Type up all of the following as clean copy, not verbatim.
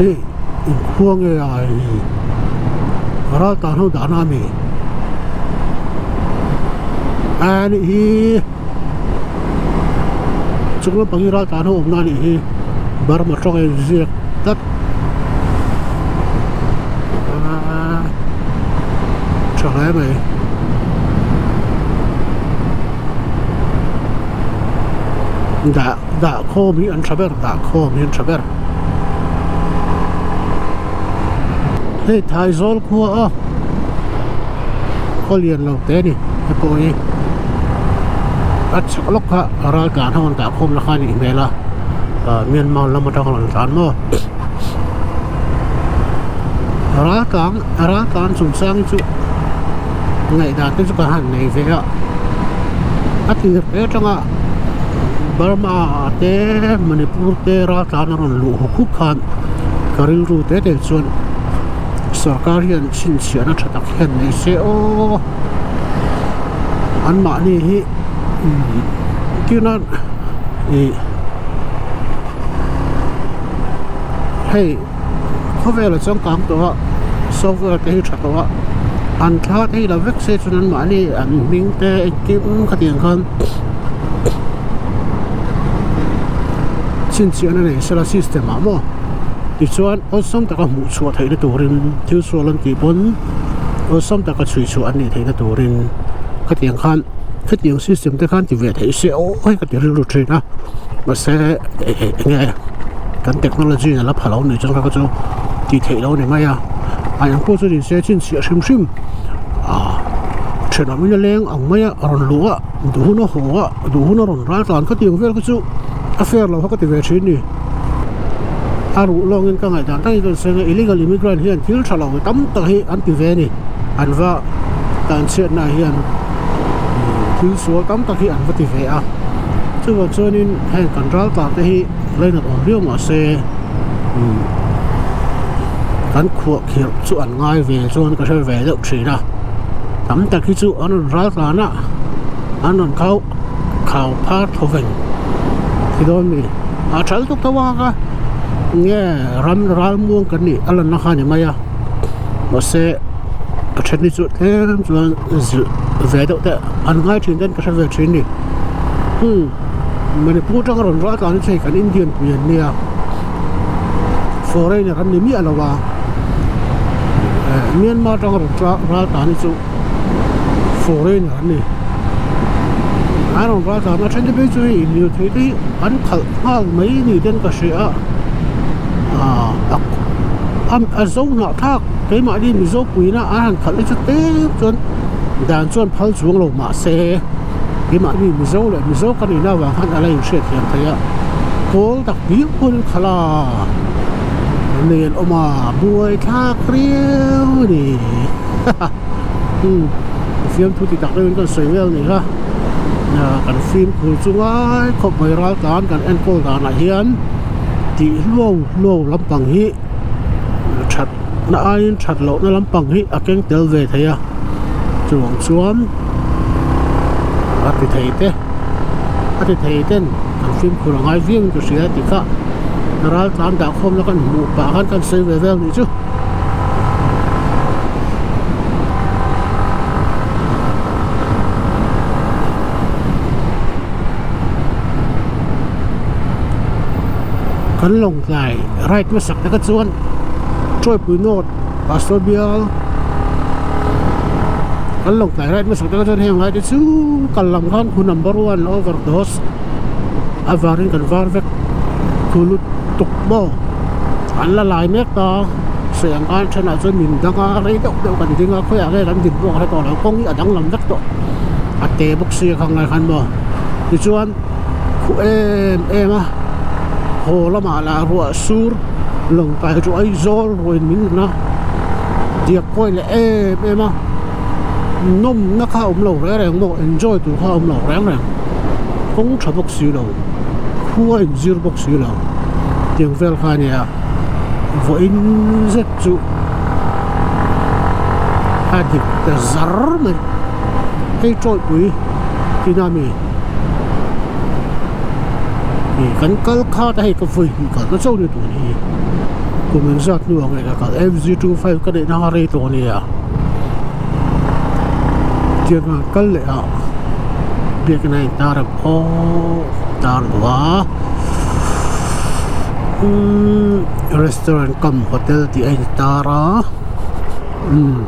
Hei inkhua nge a hei ral tan ho dahna a ni a nih hi chung lampang hi ral tan ho awmna a nih hi Burma tawng a inziak tlat aaa tha hle mai. Dah dah khawm hi an tha ber dah khawm hi an tha ber hei Thaizawl khua a khaw lian lo te a ni he pawh hi a chhak lawk kha ral tlan ho an dah khawm na kha a nih hmel a ah Myanmar lam atang a rawn tlan maw ral tlang ral tlan chungchang hi chu ngaihdan te chu ka han nei ve a a tir te atanga Burma ah te Manipur te ral tlan a rawn luh huk huk khan ka rilru te te chuan sarkar hian chhinchhiahna tha tak hian nei se aw anmahni hi tuna ih hei khawvel a changkang tawh a software te hi tha tawh a an thla te hi la vek se chuan anmahni an hming te engkim khatiang khan chhinchhiahna nei sela system ah maw tichuan awlsam taka hmuh chhuah theihna turin thil sual an tih pawn awlsam taka chhui chhuah an nih theihna turin khatiang khan hetiang system te khan ti ve theih se aw hei ka ti rilru thin a mahse enge kan technology in a la pha lo nih chuan kha chu tih theih lo a ni mai a a eng pawh chu ni se chhinchhiah hrim hrim ah thenawm in a leng ang mai a rawn luh a duh hun a haw a duh hun a rawn ral tlan kha tiang vel kha chu a fair lo kha ka ti ve thin a ni a ruh lawngin ka ngaihdan tak hi chuan illegal immigrant hian thil tha lo tam tak hi an ti ve a ni an va tan chhiatna ah hian. Thil sual tam tak hi an va ti ve a, chuvang chuanin heng kan ral tlan te hi lainat awm viau mah se kan khuah khirh chu an ngai ve chuan ka hre ve deuh thin a, tam tak hi chu an rawn ral tlan a, an rawn khau khau phar thaw veng ti dawn mi a thal tuk tho ang a nge ram ral muang kan nih a lanna kha a ni mai a mahse a then hi chu tlem chuan. Zilh ve deuh te an ngai thin ten ka hre ve thin ni hmm Manipur atanga rawn ral tlan hi chu hei kan Indian pui an nia foreigner an ni miah lo a eh Myanmar atanga rawn ral tlan hi chu foreigner an ni an rawn ral tlan a then te phei chu hei lirthei te hi an khalh nghal mai ni ten ka hria a ah a zo hnah thlak keimahni Mizo puina an han khalh hi chu tlem chuan dan chuan phal chuang lo mahse keimahni Mizo leh Mizo ka nihna avang khan a la inhriat thiam thei a kawl tak bial pawhin an khalh a nei an awm a buai thlak riau a ni haha umm fiamthu ti tak deuhin kan sawi vel a ni kha kan fimkhur chunga khawp mai ral tlan kan enkawl danah hian. Tih hluau hluau lampang hi that na aiin that lohna lampang hi a keng tel ve thei a chuvang chuan a ti thei te a ti thei ten kan fimkhur a ngai viau in ka hria tih kha ral tlan dah khawmna kan hmuh pah khan kan sawi ve vel nih chu. Kan Lawngtlai ride hmasak te kha chuan Tawipui North Pastor Bial kan Lawngtlai ride hmasak te kha chuan heng lai te chu kal lam khan khu number one overdose a varin kan var vek khu lutuk maw an la lai mek ta sawi ang khan thenah chuan min dang a rei deuh deuh kan ding a khawiah nge kan din pawh ka hre tawh lo kawng hi a danglam vek tawh a te bawk sia kha ngai khan maw tichuan khuh em em a haw lamah lah ruah sur lawng kai chu Aizawl ruain min rawn a diak kawi leh em em a nawmna kha a awm lo reng reng maw enjoy tur kha a awm lo reng reng kawng tha bawk si lo khua inzir bawk si lo tiang vel kha a nia vawiin zet chu a dik ta zar mai hei tawipui tina mi ih kan kal khat a hei ka vawi hnih kalna chauh ni tur hi. Kum engzat hnuah nge ka kal MZ25 ka neih na rei tawh ania tiang ah kal leh ah biakin a intar ang aw tar duh a umm restaurant cum hotel tih a intar a umm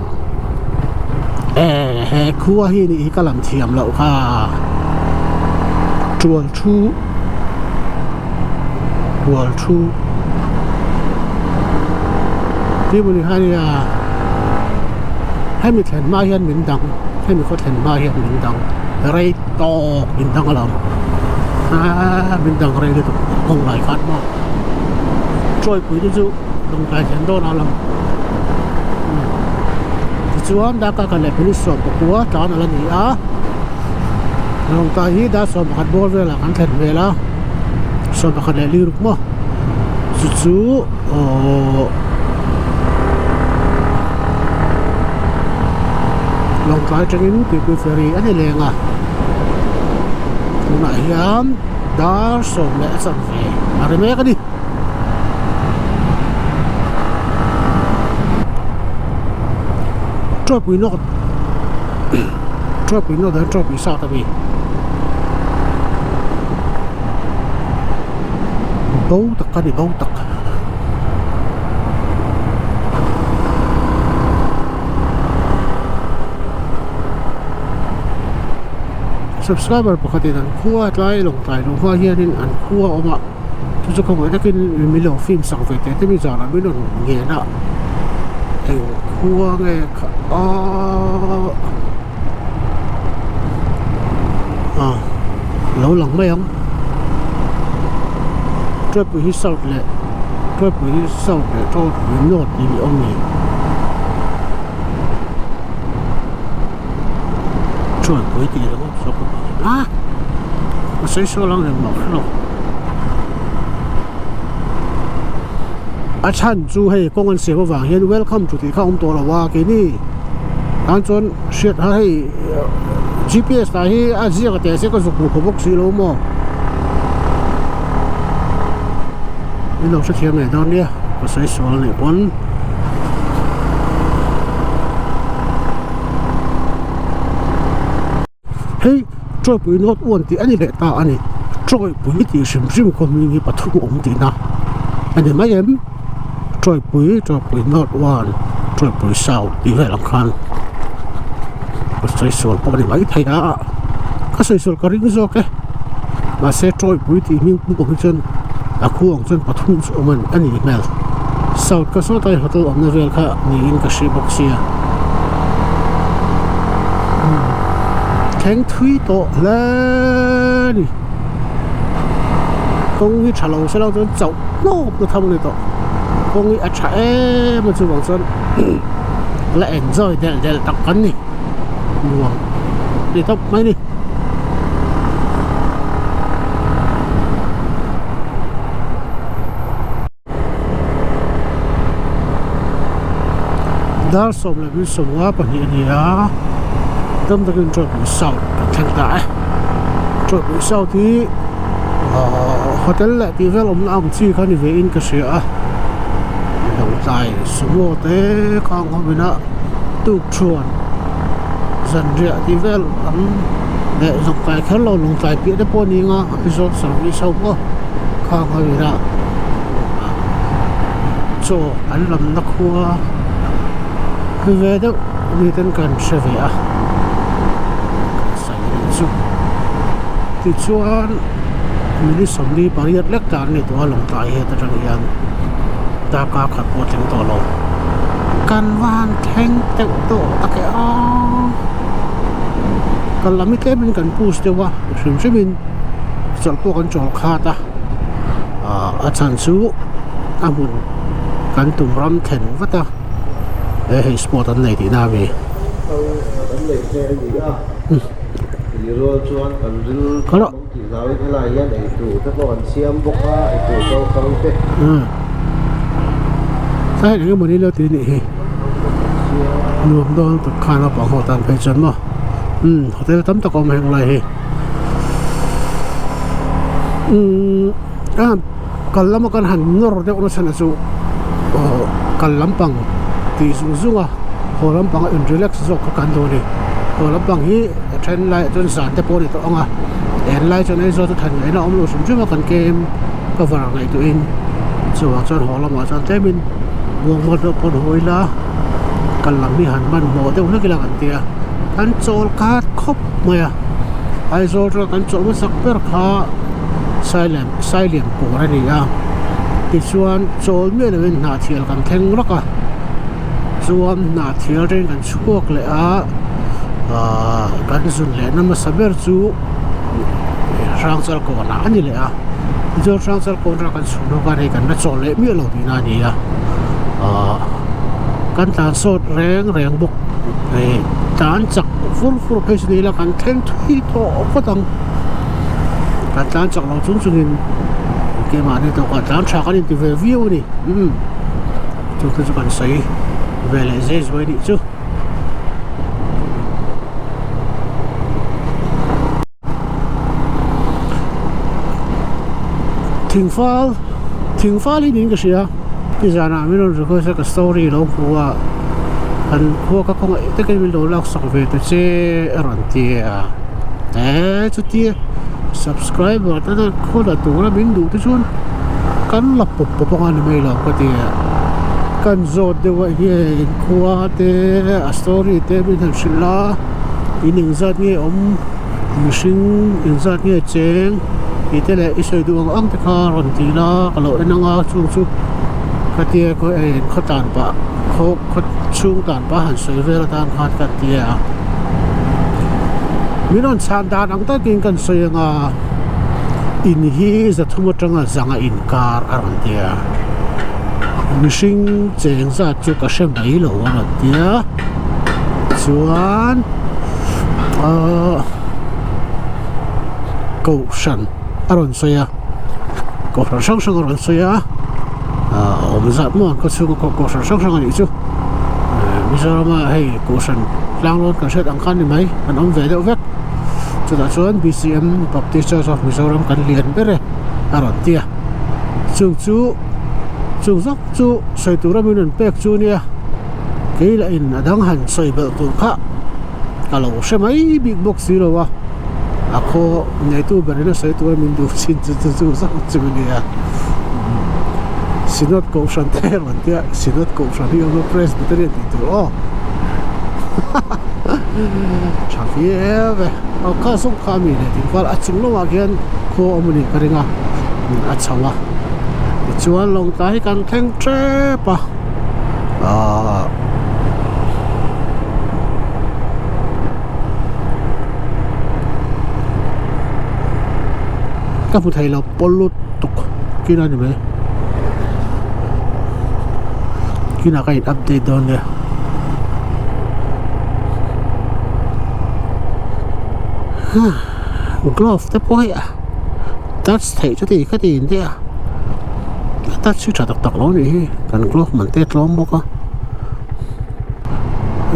eh he khua hi nih hi ka lam thiam loh kha tual thu. Hual thu tih hmun hi ania hemi thlen hma hian min dang hemi khaw thlen hma hian min dang rei tawk min dang alawm aaa min dang rei lutuk kawng lai khan maw tawipui te chu lawngtlai thlen dawn a lang tichuan darkar khat leh police sawm pakua tlan ala ni a. Lawngtlai hi dar 11 bawr velah kan thlen hmel a 11 leh li ruk maw chu chu aww Lawngtlai atangin Tuipui ferry a ni leng a tunah hian dar sawm leh a chanve a ri mek a ni. Tawipui nawk Tawipui nawk dawn tawipui sat a mi bo tak a ni bo tak. Subscriber pakhatin an khua tlai lawngtlai luh hma hianin an khua awm a. Chu chu khawngaih takin min lo film sak ve teh te mi zanah min rawn ngen a eng khua nge kha aaa ah lo lang mai ang Tuaipui hi south leh Tuaipui hi south leh Tuaipui north tih ni awm ni Tuaipui tih ringawt zawk a a sawi sawi ang em lo hrelo. A chhan chu hei kawng an siam avang hian welcome to tih kha a awm tawh lo a keini tan chuan hriat a hei GPS lah hi a ziak a teh se ka zuk hmu khawp bawk si lo maw min lo hrethiam leh dawn nia ka sawi sual anih pawn. Hei Tawipui North One tih a ni leh ta a ni. Tawipui tih hrim hrim khaw hming hi pathum awm tihna a ni mai em? Tawipui, Tawipui North One, Tawipui South tih vel ang khan ka sawi sual pawh a ni mai thei a, ka sawi sual ka ring zawk e. Mahse Tawipui tih hming pum awm hi chuan a khu ang chuan pathum chu awm a nih hmel. South ka sawtai hotel awmna vel kha niin ka hre bawk sia. Thleng thui tawh hle a ni kawng hi tha lo se lo chuan chauh hnawp na tham a ni tawh kawng hi a tha em a chuvang chuan la enjoy delh delh tak kan ni nuam ti tawp mai a ni. Dar 10:52 a ni a dam takin Tawipui South kan thleng ta e Tawipui South hi ahh hotel leh tih vel awmna ang chi kha ni ve in ka hria a lawngtlai sumo te khang ho ina tuk thuan zanriah tih vel ang leh lawngtlai kher lo lawngtlai piah te pawh a ni ang a Aizawl service ho pawh khang ho ina. Chaw an lamna khua ve deuh miten kan hre ve a sawi chu tichuan minute 48 lek tan a ni tawh a lawngtlai het atang hian darkar khat pawh a tling tawh lo kan van thleng deuh tawh tak e aw kal lam hi tlem in kan push deuh a hrim hrim in chawlh pawh kan chawl khat a. ah a chhan chu a hmun kan tum ram thlen vat a he hei sport an nei tihna a mi. Tlai eng emawni lo tih anih hi nuam dawn tak khan naupang ho tan phei chuan maw umm hotel tam tak a awm heng lai hi. Umm a kal lama kan han nawr deuh nasa na chu Aw kal lampang tih zung zung a haw lampang a in relax zawk kha kan duh a ni. Haw lampang hi a then laiah chuan zan te pawh a ni tawh ang a, en lai chuan Aizawl chu than ngaihna a awm lo hrim hrim a kan kem cover ngaihtuahin chuvang chuan haw lamah chuan tlemin muangmar deuh pawn haw ila kal lam hi han hmanhmawh deuh hlek ila kan ti a, kan chawl khat khawp mai a, Aizawl atanga kan chawlh hmasak ber kha Sailiam Sailiam kawr a ni a, tichuan chawl miah lovin hnahthial kan thleng rawk a, chuan hnahthial atangin kan chhuak leh a, ahh kan zun lehna hmasa ber chu Hrangchal kawnah a ni leh a, tichuan Hrangchal kawn atanga kan chhun ho khan hei kan la chawl leh miah lo tihna a ni a, ahh kan tlan sawt reng reng bawk hei tlan chak fur fur phei chu ni ila kan thleng thui tawh phawt ang. Kan tlan chak lo chung chungin keimahni tawkah tlan tha kan inti ve viau a ni umm chu te chu kan sawi ve leh zai zuai nih chu. Thingfal thingfal hi niin ka hria nizanah min rawn request a ka story lo hmu a kan khua ka khawngaih takin min lo laksak ve ta che a rawn ti a. Eee chutia subscriber te chuan khaw la tura min duh te chuan kan la pawp pawp anga ni mai lo ka ti a kan zawt deuh a enge inkhua te a story te min han hrilh a in engzat nge awm mihring engzat nge cheng tih te leh i sawi duh ang ang te kha rawn ti la ka lo en anga chung chu ka tia khaw tan pah khaw khaw chhung tan pah han sawi vel atan khan ka ti a. Min rawn chhan dan ang takin kan sawi ang a, in hi zathum atanga zanga inkar a rawn ti a, mihring cheng zat chu ka hre mai lo a rawn ti a, chuan ahh kohhran a rawn sawi a, kohhran hrang hrang a rawn sawi a, ahh a awm zat maw an khawchhunga kohhran hrang hrang a nih chu Mizorama hei kohhran tlang lawn kan hriat ang khan ni mai an awm ve deuh vek chutah chuan B_C_M Baptist Church of Mizoram kan lian ber e a rawn ti a chung chu chung zawk chu sawi tura min rawn pek chu nia kei lah in a dang han sawi belh tur kha ka lo hre mai bik bawk si lo a a khaw neitu berin a sawi tura min duh chin chu chu chu zawk chu nia Synod kohhran te rawn tia Synod kohhran hi awm a Presbyterian tih tur aw tha viau e aw kha zawng kha ami leh tih kual a chung lamah khian khaw awm a nih ka ring a a chho a tichuan lawngtlai hi kan thleng tep a ahh. Ka hmu thei lo pawl lut tuk kin a ni mai kinah ka in update dawn nia glove te pawh hi a touch theih chu ti ka ti in tia a touch hi tha tak tak lo a nih hi kan glove man te a tlawm bawk a.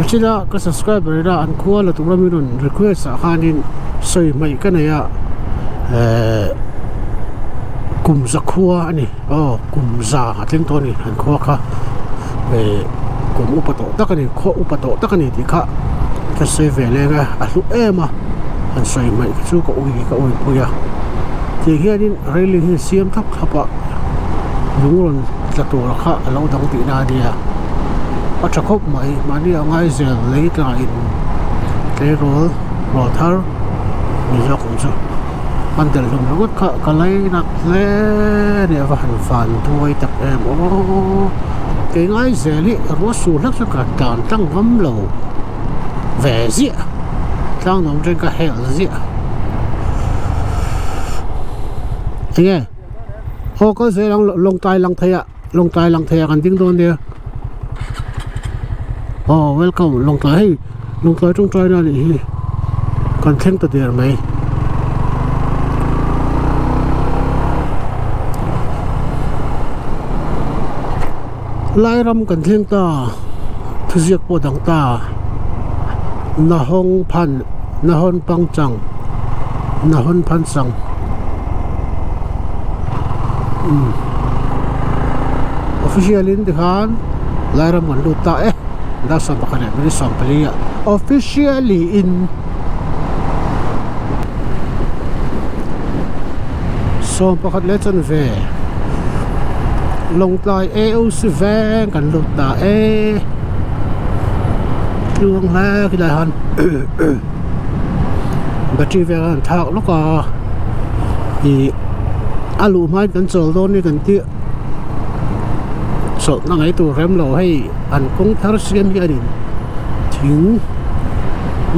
China ka subscriber ina an khua la tura min rawn request ah khanin sawi hmaih ka nei a ehh kum za khua a ni aw kum za a thleng tawh a ni an khua kha ehh kum upa tawh tak a ni khaw upa tawh tak a ni tih kha ka sawi ve leng a a hlu em a han sawi hmaih kha chu ka ui ka uipui a tiang hianin railing hi siam thlap thlap a lung rawn tla tur kha a lo dang tihna a nia a tha khawp mai mahni a ngai zel lei tla in tleirawl rawl thar ni zawk ang chu an delh hlum ringawt kha ka lei nat hle a ni a va han van duai tak em aw kei ngai zel hi ruah sur hlek chu ka tlan tlang ngam lo ve ziah tlang nuam atangin ka hel ziah enge. Aw kal zel ang lawngtlai lang thei ah lawngtlai lang thei ah kan ding dawn nia aw welcome lawngtlai hei lawngtlai tawngtai na anih hi kan thleng ta der mai lai ram kan thleng ta thuziak pawh dang ta nahawng phan nahawn pangchang nahawn phanchang umm. Official in tikhan Lairam kan lut ta e dar 11 leh minute 14 ah officially in 11 leh chanve Lawngtlai AOC veng kan lut ta e tluang hle khilai han battery vel a han thlak lawk a ih a luh hmain kan chawl dawn ni kan tih chawlhna mai tur rem lo hei an kawng thar siam hianin thing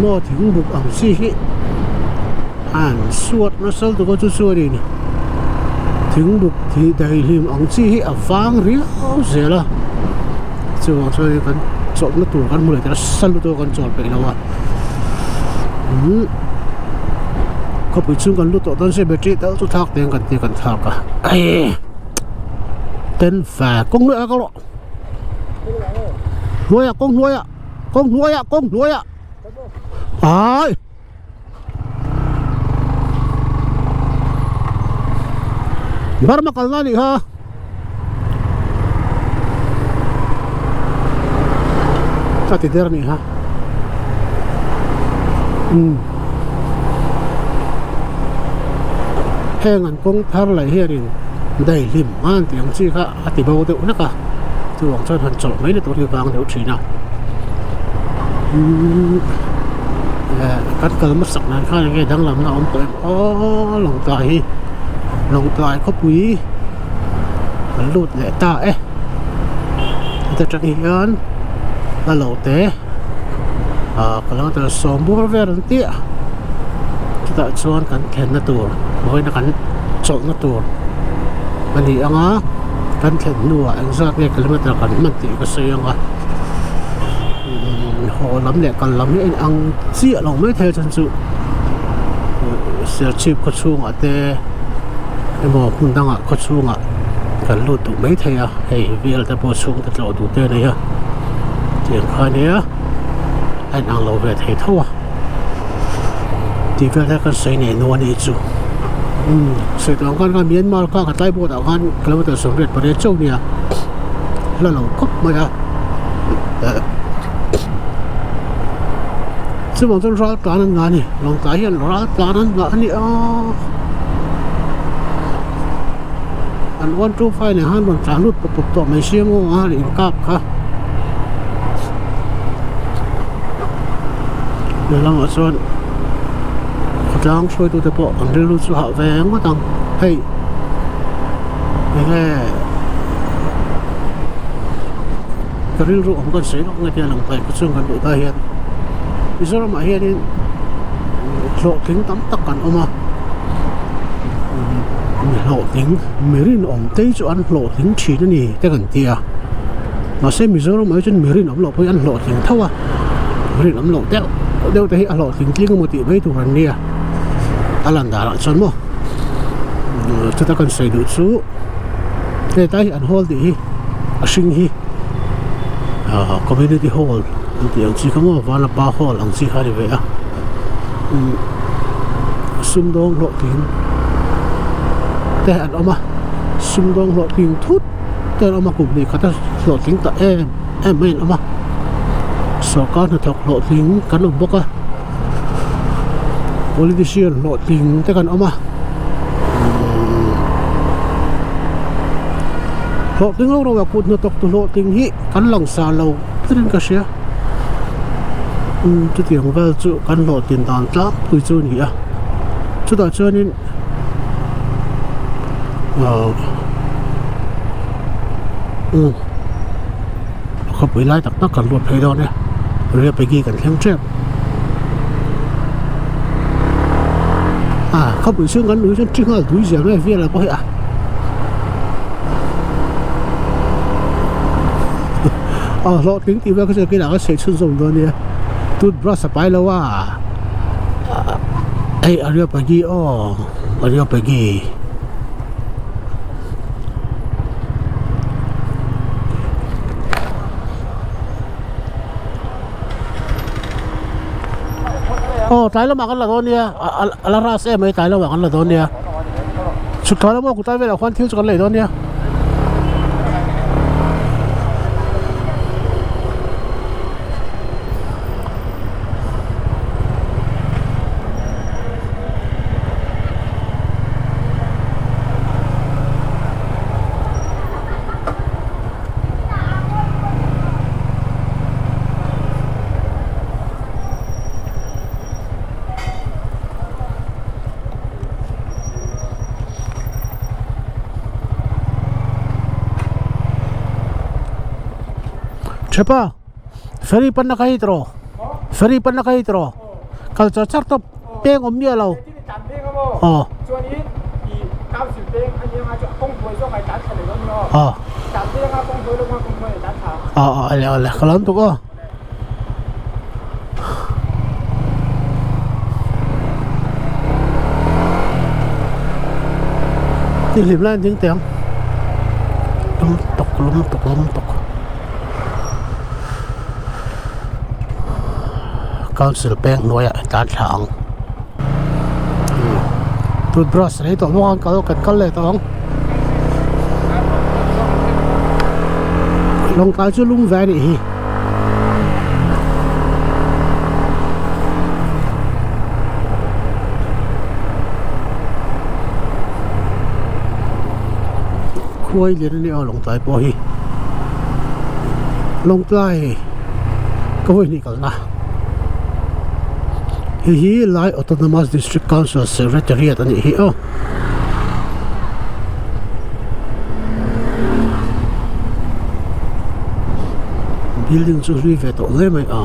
maw thing buk ang chi hi an suat nasa lutuk a chu chuanin thing buk thih daihlim ang chi hi a vang riau zel a chuvang chuanin kan chawlhna tur kan hmu leh ta nasa lutuk a kan chawl peih lo a umm khawpui chhung kan lut tawh dawn se battery tal chu thlak teng kan tia kan thlak a ai ten fa kawng hnuaiah ka rawh hnuaiah kawng hnuaiah kawng hnuaiah kawng hnuaiah ai. Burma kalna anih kha a ti der anih kha umm heng an kawng thar leh hianin daihlim an tih ang chi kha a ti bo deuh hlek a chuvang chuan han chawlh mai na tur hi vang deuh thin a umm eh kan kal hmasak nan khan enge danglamna a awm tawh em aw Lawngtlai hi Lawngtlai khawpui kan lut leh ta e heta tang hian a lo te ah kilometer sawmbur vel an tih a chutah chuan kan thlenna tur vawiina kan chawlhna tur a ni ang a kan thlen hnuah engzat nge kilometer kan hman tih ka sawi ang a haw lam leh kal lam hi a inang chiah lo maithei a chhan chu Serchhip khaw chhungah te emaw hmun dangah khaw chhungah kan lut duh maithei a hei vel te pawh chhungte tlawh duh te a nei a tiang kha ania a inang lo ve thei tho a. Tih vel te kan sawi nei nual anih chu umm sawi tawh ang khan khan Myanmar kha ka tlai board ah khan kilometer 88 chauh a nia la lo khawp mai a eh chuvang chuan ral tlan an ngah a ni Lawngtlai hian ral tlan an ngah a ni a an 125 nen khan rawn tlan lut pawp pawp tawh mai sia maw a inkap kha. Lehlamah chuan khawtlang hruaitute pawh an rilru chu hah ve ngawt ang hei enge ka rilru awm kan sawi lawk nge tia lang tlai chuan kan duh ta hian Mizoramah hianin hlawhtling tam tak kan awm a mi hlawhtling mi rinawm te hi chu an hlawhtling thin a ni te kan ti a mahse Mizoramah hi chuan mi rinawm loh pawh hi an hlawhtling tho a. Rinawm loh deuh deuh te hi a hlawhtling tling emaw tih mai tur an nia a lan danah chuan maw chuta kan sawi duh chu hetlai hi an hall tih hi a hring hi ah community hall an tih ang chi kha maw vanapa hall ang chi kha a ni ve a umm sumdawng hlawhtling te an awm a sumdawng hlawhtling thut te an awm a kum hnih khat a hlawhtling ta em. em mai an awm a sawrkar hnathawk hlawhtling kan awm bawk a politician hlawhtling te kan awm a hlawhtling lo ro a kut hnathawk tu hlawhtling hi kan lang sa lo tletin ka hria umm chutiang vel chu kan hlawhtlin dan tlangpui chu a ni a chutah chuanin ahh umm. Khawpui lai tak tak kan ruat phei dawn e Ria Peggy kan thleng tep ah khawpui chhung kan luh hi chuan ṭi nghal dui zel mai vel ah pawh hi a ah hlawhtling tih vel kha chu kinah ka chheih chhunzawm dawn nia toothbrush a pai lo a hei Ria Peggy aw Ria Peggy. Aw tlai lamah kan la dawn nia a la ras em mai tlai lamah kan la dawn nia chhuk thla lamah kutai velah khuan thil chu kan lei dawn nia. Thepa ferry panna kha hi tawh ferry panna kha hi tawh kal char char tawp peng awm miah lo aw aw aw aw awle ka lo tuk aw. Ni hlim lai an ding teh ang lum tawk lum tawk lum tawk council peng hnuaiah tlan thla ang toothbrush rei tawh bawk a kan kal leh tawh ang lawngtlai chu lum ve a nih hi. Khuai lian a ni a Lawngtlai pawh hi Lawngtlai ka vawi hnih kalna hei hi Lai Autonomous District Council Secretariat a nih hi aw. Building chu hlui ve tawh hle mai a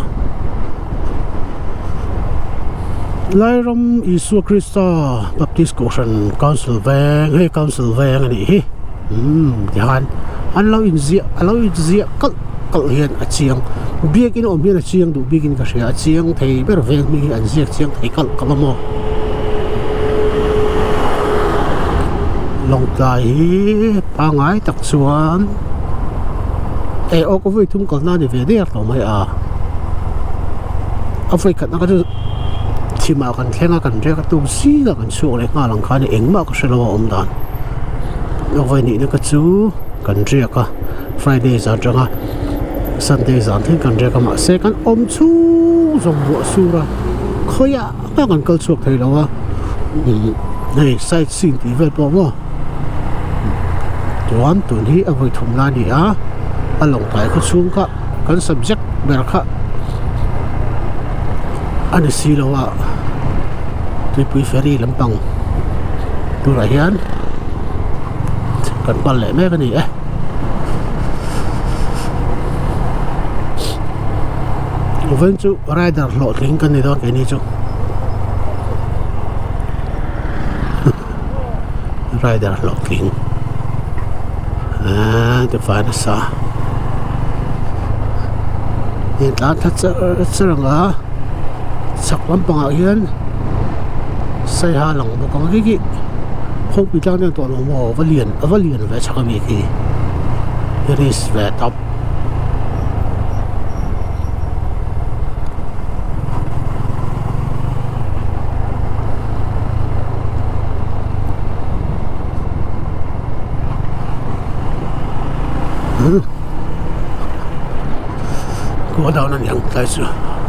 Lairam Isua Krista Baptist Kohhran Council veng hei Council veng a nih hi umm tihian an lo inziah a lo inziah kalh kalh hian a chiang biakin awm hian a chiang duh bikin ka hria a chiang thei ber veng hming hi an ziak chiang thei kalh kalh a maw. Lawngtlai hi pangai tak chuan eh aw ka vawi thum kalna a ni ve der tawh mai a a vawi khatna kha chu thimah kan thleng a kan riak a tum zingah kan chhuak leh nghal ang khan engmah ka hre lo a awm dan a vawi nihna kha chu kan riak a Friday zan atanga Sunday zan thleng kan riak a mahse kan awm chhung zawng ruah sur a khawiah a kan kal chhuak thei lo a hei side scene tih vel pawh maw chuan tun hi a vawi thum lai a ni a a lawng tlai khaw chhung kha kan subject ber kha a ni si lo a tuipui ferry lampang turah hian kan pal leh mek a ni e. Vawiin chu rider hlawhtling kan ni dawn keini chu rider hlawhtling eee tifai nasa heng tlan thla char char ang a chhak lampangah hian saiha lang bawk ang khi khi khawngpui tlang te an tawh lo maw a va lian a va lian ve chhak ami khi risk ve tawp. Khua down a ni ang tlai chu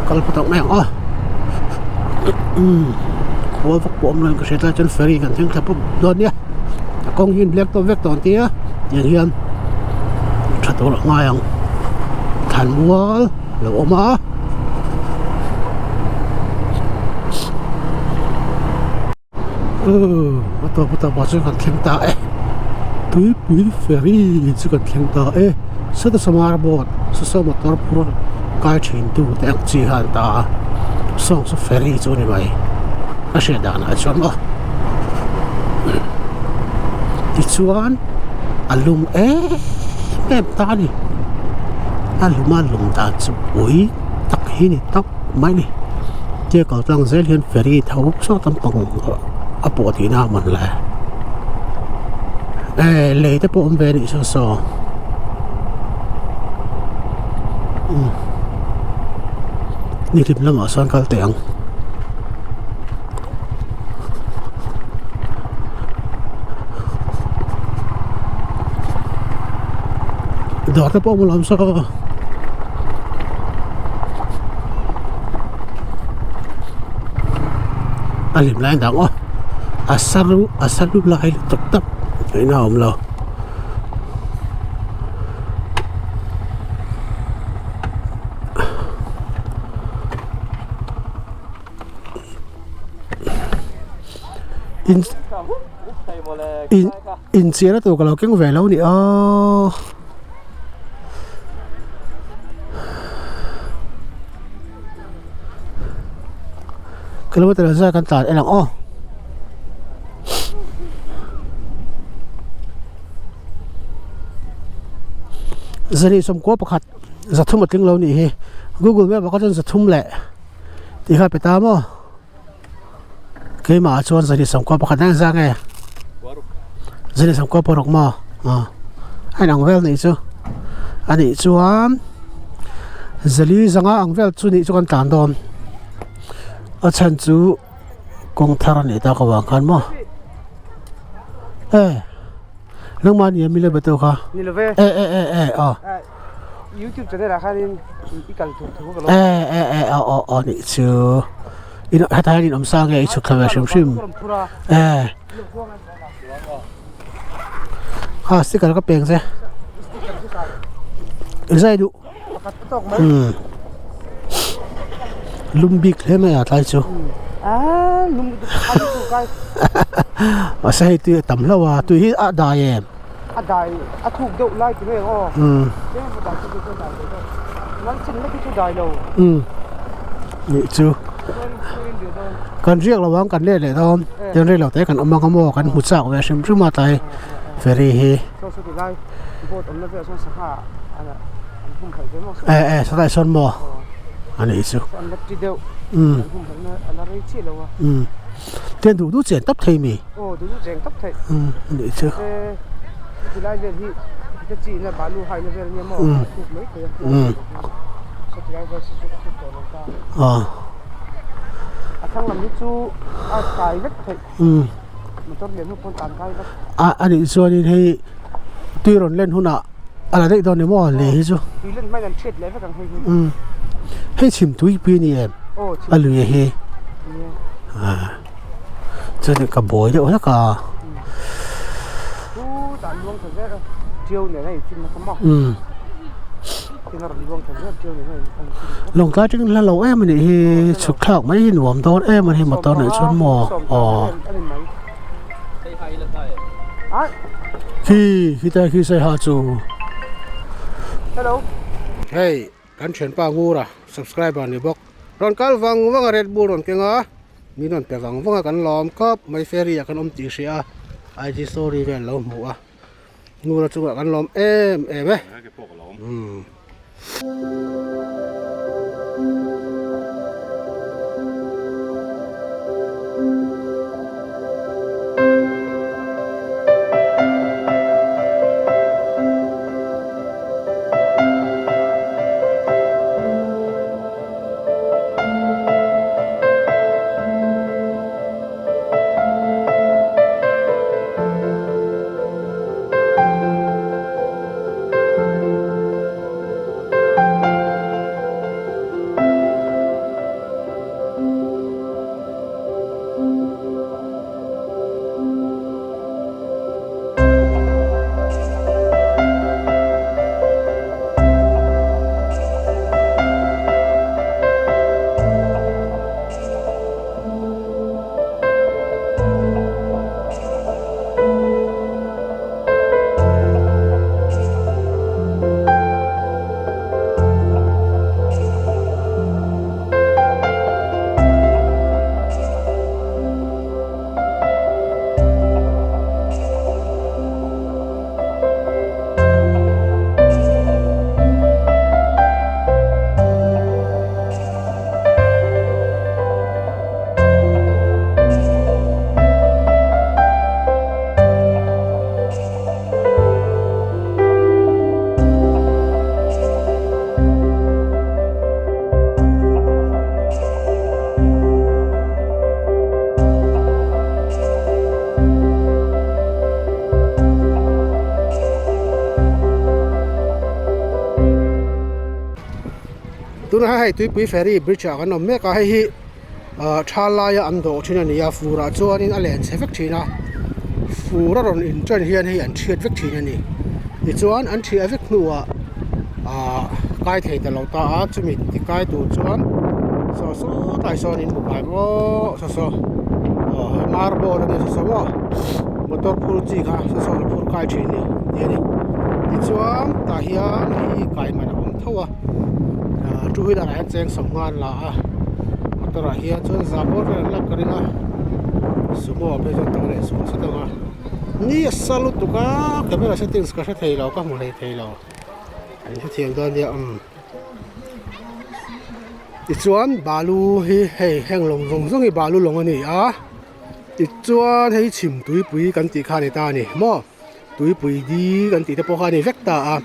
kal phawt ang mai ang aw khua vak pawh awm lo in ka hria tlai chuan ferry kan thleng thla pawp dawn nia a kawng hi in black tawp vek tawh ang tia tiang hian. Tha tur a ngai ang thlan mual a lo awm a uhh a tawp a tawp ah chuan kan thleng ta e tuipui ferry chu kan thleng ta e sawta samar boat saw motor phur kai thin tu te ang chi kha an ta a sawng chu ferry chu a ni mai a hriat dan ah chuan maw tichuan. A lum em em ta a ni a lum a lum dan chu pui tak hi ni tawp mai a ni tia kal tlang zel hian ferry tho sawt lampang a pawh tihna a man le eh lei te pawh awm ve a nih saw saw umm ni hlim lamah sawn kal teh ang. Dawr te pawh a awm saw a hlim lai dang aw a saru a saru lai lutuk tak in a awm lo. In in inchirna tur ka lo keng ve lo a ni aw. Kilometer zat kan tlan en ang aw. Zali sawmkua pakhat zathum a tling lo nih hi google map ah kha chuan zathum leh tih kha a pe ta maw keimah ah chuan zali sawmkua pakhat eng zang nge zali sawmkua paruk maw aw a inang vel nih chu a nih chuan zali zanga ang vel chu nih chu kan tlan dawn a chhan chu. Kawng thar a nih tak avang khan maw e nangmah ni ami le betu kha ni love e e e e aw youtube channel ah khanin i kal tur thu ka lo e e e aw aw aw nih chu in hetah hian in awm sa nge i chhuk thla ve hrim hrim e kha sticker ka peng che i zai duh Lum bik hle mai a tlai chu mahse hei tui a tam hlauh a tui hi a dai em a dai a thuk deuh lai ti mai ang aw nih chu kan riak lo ang kan let leh dawn tin rei lo te kan awm ang a maw kan hmu chak ve hrim hrim a tlai ferry hi. Eh eh satlai sawn maw a nih chu umm umm tian duh duh chen tawp thei mi umm a nih chu umm umm aw umm a a nih chuanin hei tui rawn len hunah a la daih dawn ni maw lei hi chu umm hei chhim tui pui a ni em a lui hi ah chuanin ka buai deuh hlek a umm Lawngtlai atangin hla lo em a nih hi chhuk thlak mai hi nuam dawn em a ni motor neih chuan maw aw khi khi te khi saiha chu hei kan thianpa Ngura subscriber ni bawk rawn kal vang vang a Red Bull rawn keng a min rawn pe vang vang a kan lawm khawp mai ferry ah kan awm tih hria a IG story vel lo hmu a. Ngura chungah kan lawm em em e. Umm. Tunah hei tuipui ferry bridge ah kan awm mek a hei hi ah tha laia an dawh thin a ni a fur ah chuanin a len chhe vek thin a fur a rawn in chen hian hei an thiat vek thin a ni tichuan an thiah vek hnuah ah kai thei ta lo ta a chumi ti kai tur chuan saw saw tlai sawn in hmu kai maw saw saw aw marble a ni saw saw maw motor phur chi kha saw saw an phur kai thin a ni tih a ni tichuan tah hian hei kai man a awm tho a. Two wheeler ah hian cheng sawm nghal la a. motor ah hian chuan za bawr vel an lak ka ring a sumo ah phei chuan tam leh sual sawt ang a ni a sa lutuk a camera settings ka hre thei lo ka hmu hlei thei lo an hrethiam dawn nia umm tichuan balu hi hei heng lawng zawng zawng hi balu lawng a ni a tichuan hei chhim tuipui kan tih kha a ni ta a ni maw. Tuipui di kan tih te pawh kha a ni vek ta a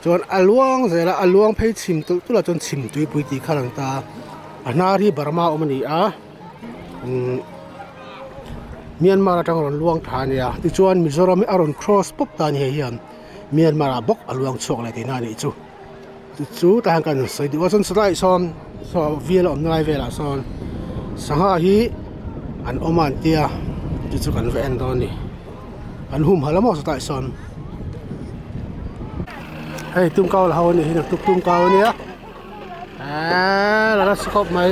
chuan a luang zel a a luang phei chhim tulh tulh ah chuan chhim tuipui tih kha a lang ta a a hnar hi Burma a awm a ni a umm Myanmar atang rawn luang tha a ni a tichuan Mizoram hi a rawn cross pawp ta a ni hei hian Myanmar ah bawk a luang chhuak leh tihna a nih chu chu tah hian kan sawi duh a chuan sawtlaiah sawn saw vial a awmna lai velah sawn sangha hi an awm a an tia chu chu kan va en dawn a ni. An humhalh a maw chutah sawn hei tumkau la ho a nih hi naktuk tumkau a nia eeee la nasa khawp mai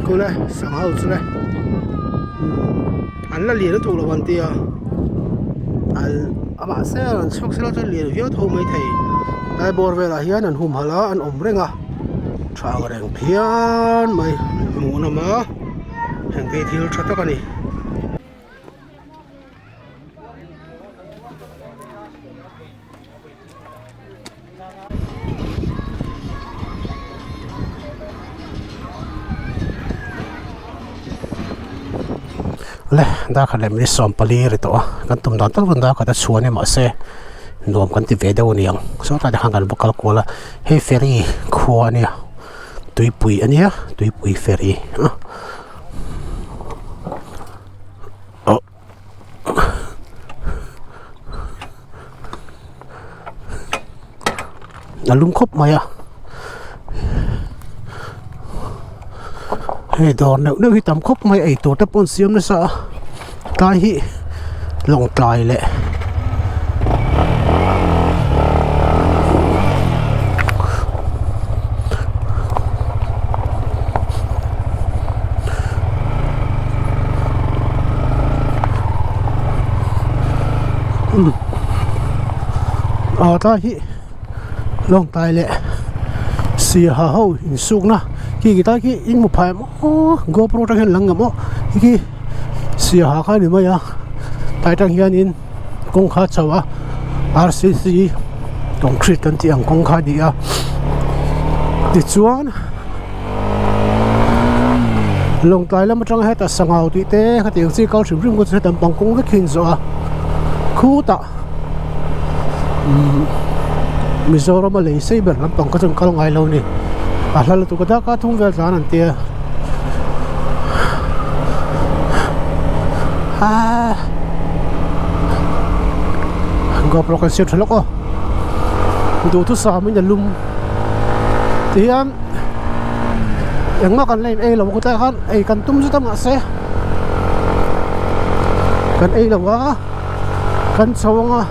kule sangha ho chu le an la lian lutuk lo an tia al mahse an chhuak sela chuan lian viau tho mai thei tlai bawr velah hian an humhalh a an awm reng a tha ang reng phian mai hmuhnawm a. Heng te hi thil tha tak a ni. Le darkhat leh minute 14 ri tawh a kan tum dan tak chuan darkhat a chhuan e mahse nuam kan ti ve deuh a ni ang sawtlai te khan kan va kal kual a hei ferry khua a nia. Tuipui a nia tuipui ferry a oh a lum khawp mai a hei dawr neuh neuh hi tam khawp mai ei tur te pawh an siam nasa a tlai hi lawngtlai leh ah tlai hi lawngtlai leh sirha ho insukna khi khi tlai khi in hmu phai maw gopro atang hian lang ngam aw khi khi. Siaha kha a ni mai a tlai tang hianin kawng kha a chho a r c c concrete kan tih ang kawng kha a ni a tichuan lawngtlai lam atanga hetah sangau tih te khatiang chi kal hrim hrim kha chu heta an pang kawng vek hi a inzawh a khutah umm Mizoram a lei sei ber lampang kha chu an kal ngai lo a ni a hla lutuk a daka thum vel tlan an tia aaa GoPro kan siam tha lawk aw duhthusam in a lum tihian engmah kan la in ei lo a kawtlaiah khan ei kan tum zet a mahse kan ei lo a. Kan chho ang a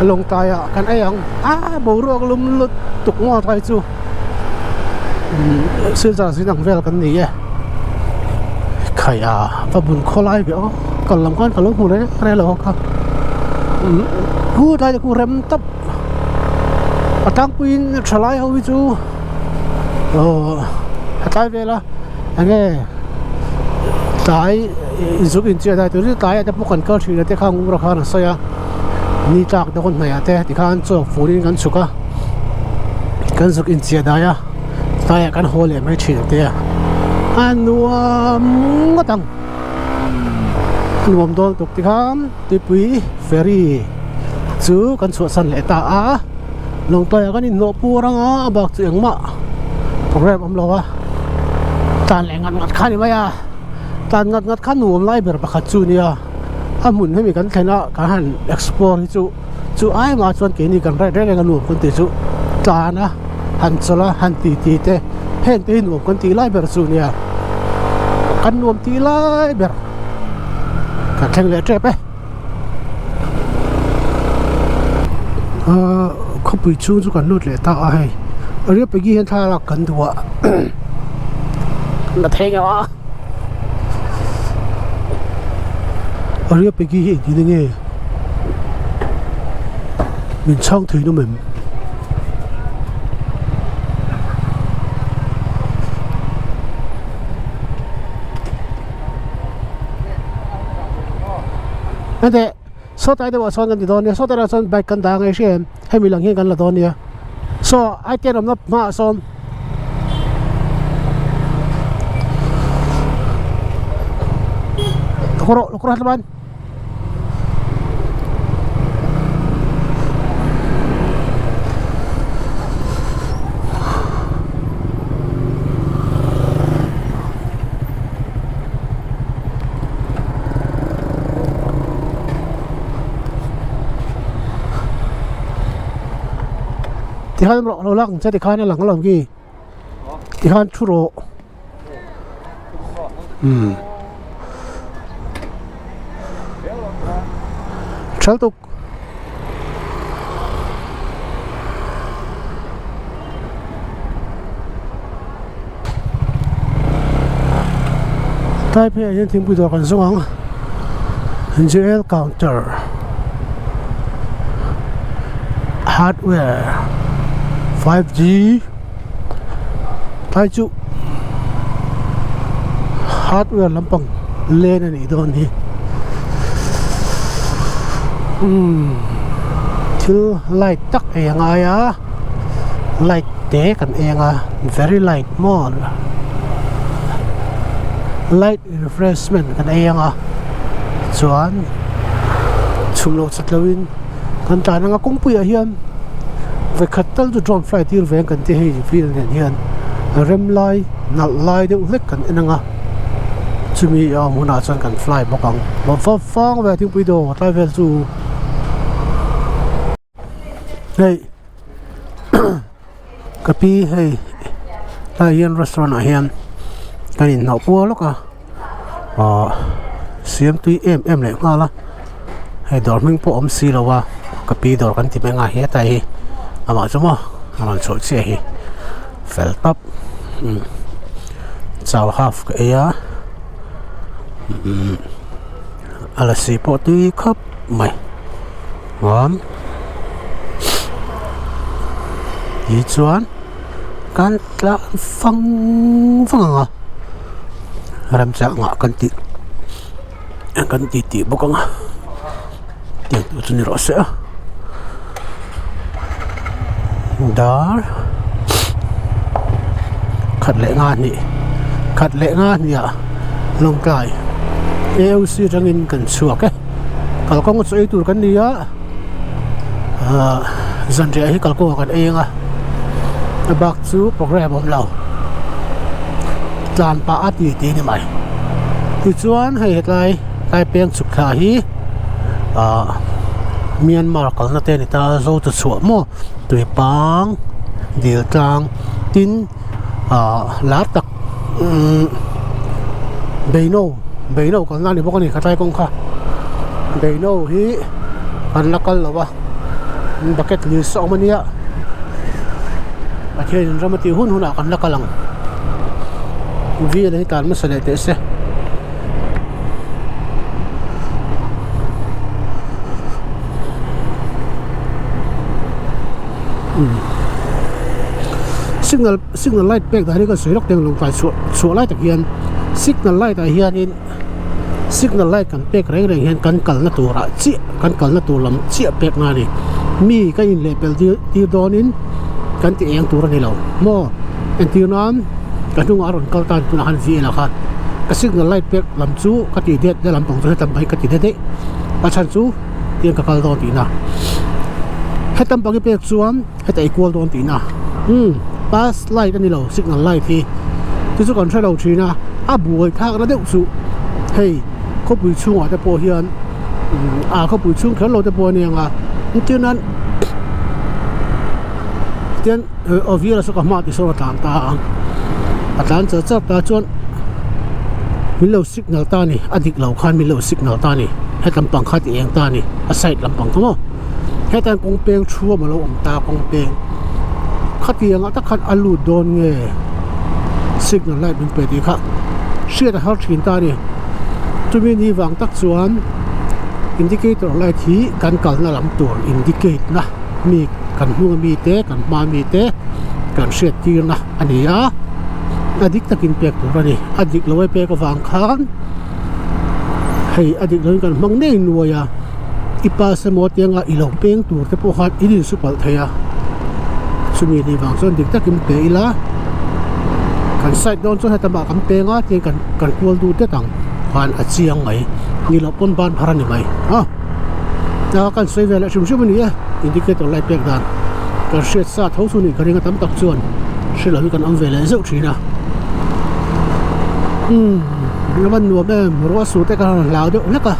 lawngtlai ah kan ei ang a boruak lum lutuk ngawt ai chu umm silchar zin ang vel kan ni e khai a va bun khaw lai ve aw kal lam khan ka lo hmu reng reng lo a kha umm khu tlai te khu rem tawp a tlangpuiin thalai ho hi chu aww a tlai vel a enge tlai inzuk inchiah dai tur hi tlaiah te pawh kan kal thin a te kha ngur a khan a sawi a ni tlak dawn hnaih ah te tikhan chaw furin kan chhuk a kan zuk inchiah dai a tlaiah kan haw leh mai thin ang te a a nuam ngawt ang a nuam dawn tuk tikhan tuipui ferry chu kan chhuahsan leh ta a lawngtlaiah kan inhnawh pur ang a a bak chu engmah program awm lo a tlan leh ngat ngat kha a ni mai a tlan ngat ngat kha nuam lai ber pakhat chu a nia a hmun hemi kan thlen a kan han explore hi chu chu ai mah chuan keini kan ride reng reng a nuam kan tih chu tlan a han chawlh a han ti ti te heng te hi nuam kan tih lai ber chu a nia kan nuam tih lai ber kan thleng leh tep e. Ahh khawpui chhung chu kan lut leh ta a hei Riapegi hian thlalak kan duh a la thei ngeuh a Riapegi hi engtin nge min chhang thei nawm em. Henteh sawtlai deuhah sawn kan ti dawn nia sawtlai deuhah sawn bike kan dah ang e hria em hemi lang hian kan la dawn nia saw I ten awmna hmaah sawn. Lo rawh lo rawh thlaban. Tikhan rawh lo lak ang che tikhan a lang alawm khi tikhan thu rawh umm thal tuk. Tlai pheiah hian thingpui dawr kan zawng ang J_L counter hardware 5G tlai chu hardware lampang len a nih dawn hi umm thil light tak ei a ngai a light te kan eng a very light maw light refreshment kan ei ang a chuan chhum loh chat loin kan tlan anga kawngpuiah hian vawikhat tal chu drone fly tir ve ang kan ti hei field nen hian rem lai nalh lai deuh hlek kan en ang a chumi a awm hunah chuan kan fly bawk ang fang ve a thingpui dawr tlai vel chu. Hei ka pi hei tlaiah hian restaurant ah hian kan inhnawh puar lawk a ahh siam tui em em leh nghal a hei dawr hming pawh a awm si lo a ka pi dawr kan ti mai ang a hetlai hi amah chu maw a rawn chhuah chiah hi fel tawp chau half ka ei a umm a lasi pawh tui khawp mai. Chuan tichuan kan tlan fang fang ang a remchang ah kan tih kan ti tih bawk ang a tiang tur chu ni rawh se a dar khat leh nga hnih khat leh nga hnih ah lawngtlai A_O_C atangin kan chhuak e. Kalkawng chu ei tur kan ni a ahh zanriah hi kalkawng ah kan ei ang a a bak chu program a awm lo tlan pah a ti tih a ni mai tichuan hei hetlai tlai peng chhuk thla hi ahh Myanmar kalna te a ni ta a zo ta chhuah maw tuipang dil tlang tin ahh lar tak umm beino beino kalna a ni bawk a ni ka tlai kawng kha beino hi an la kal lo a bucket list a awm a nia Pathianin ram a tih hun hunah kan la kal ang vel hi tlan hmasa leh teh se. Signal signal light pek dan hi kan sawi lawk teng lawng tlai chhuah chhuah lai tak hian signal light ah hianin signal light kan pek reng reng hian kan kalna turah chiah kan kalna tur lam chiah pek na a ni mi kan in lehpelh tir tir dawnin kan ti eng tur a ni lo maw entir nan ka hnungah a rawn kal tan tunah khan V_L ah khan ka signal light pek lam chu ka tih det na lampang chu hetam hi ka ti det daih a chhan chu tiang ka kal dawn tihna hetam pang i pek chuan heta i kual dawn tihna umm pass light a ni lo signal light hi chu chu kan hre lo thin a a buai thlak na deuh chu hei khawpui chhungah te pawh hian umm ah khawpui chhung kher lo te pawh a ni ang a entir nan tian aw vial a saw ka hma tih sawn a tlan ta a a tlan char char ta chuan min lo signal ta a ni a dik lo khan min lo signal ta a ni hetlam pang kha ti eng ta a ni a side lampang kha maw hetah hian kawng peng thuam a lo awm ta kawng peng khatiang ah tak khan a lut dawn nge signal light min pe tih kha hriat a har thin ta a ni chumi ni vang tak chuan indicator light hi kan kalna lam tur indicate na mi kan hnung ami te kan hma ami te kan hriat tir na a ni a a dik takin pek tur a ni a dik lo e pek avang khan. Hei a dik loin kan hmang ngei nuai a, i pass emaw tianga i lo peng tur te pawh khan i insu palh thei a, chumi nih vang chuan dik takin pe ila, kan side dawn chuan heta mah kan peng a tiang kan kan kual duh det ang khan a chiang mai, ni loh pawn ban phar a ni mai a, a kan sawi ve leh hrim hrim a ni e, indicator light pek dan kan hriat sa tho chu ni ka ring a tam tak chuan hre lo hi kan awm ve leh zeuh thin a, umm. A van nuam em ruah su te ka han hlau deuh hlek a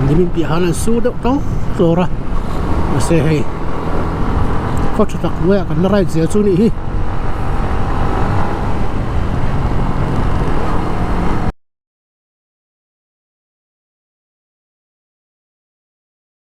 nimin piah han an su deuh tawk tlawr a mahse hei khaw tha tak hnuaiah kan la ride zel chu nih hi.